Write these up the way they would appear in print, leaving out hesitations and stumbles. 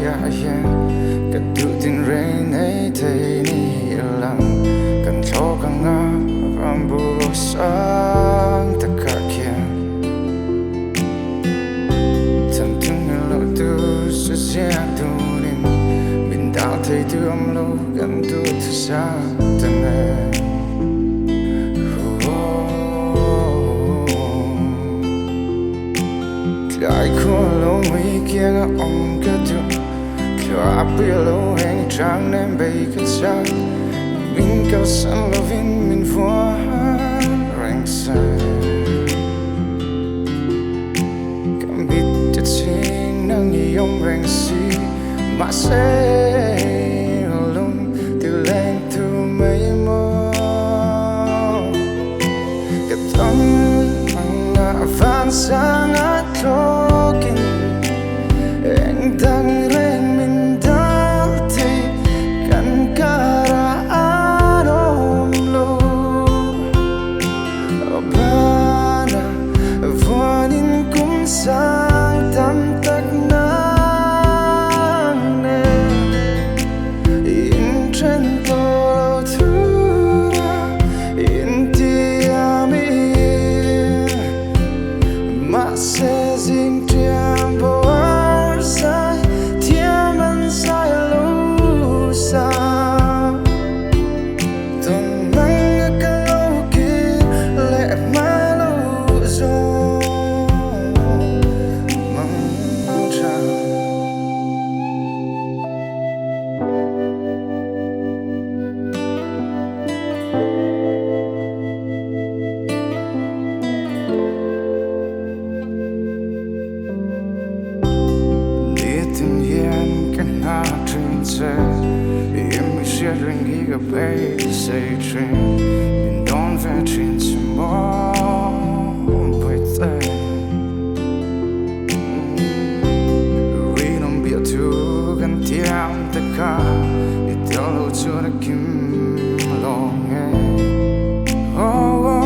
Leiah hian ka duh tinreng nei thei ni ilang kan thlawk anga bamboo sang takah khian Thamthung ni lo tu su ziak tunin min dal thei tu awm lo kan duhthusam ta nen. Tlai khua lo mui kianga awm ka duh Thla pui lo heng chang nen bei ka chak Min kalsan lovin min vuan reng se Ka mit te chhing nang i awm reng si Mahse lung ti leng tu mai maw Ka tam anga van sang a thlawkin Eng dang reng min dal thei kan karah an awm lo. Bana vuanin kum sang tam tak nang nen Inthen tawh lo thura intiam i Mahse zing thiam pawh ar zai thiam an zai lo sa. Tawn mang a ka lo kir leh hma lo zawng mang tha. Nitin hian ka hna thin che, i mi hriat reng hi ka beisei thin, min dawn ve thin che maw Bawihtei. Rinawm biah thu kan thiam te kha i tel lo chuan a kim lo nge. Oh, oh.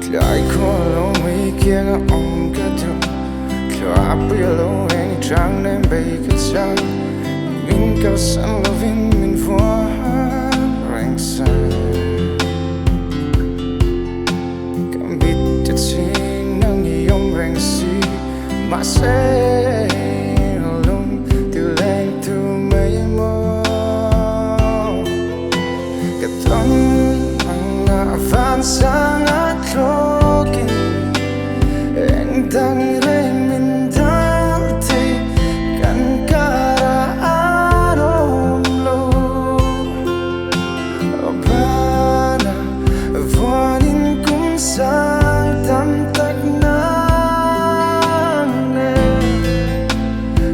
Tlai khua lo mui kianga awm ka duh Thla pui lo eng chang nen bei ka chak Min kalsan lovin min vuan reng se Ka mit te chhing nang i awm reng si Mahse lung ti leng tu mai maw Ka tam anga van sang a thlawkin Eng dang reng min dal thei kan karah an awm lo. Bana vuanin kum sang tam tak nang nen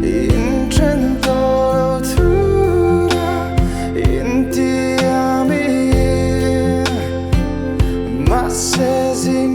Inthen tawh lo thura intiam i Mahse zing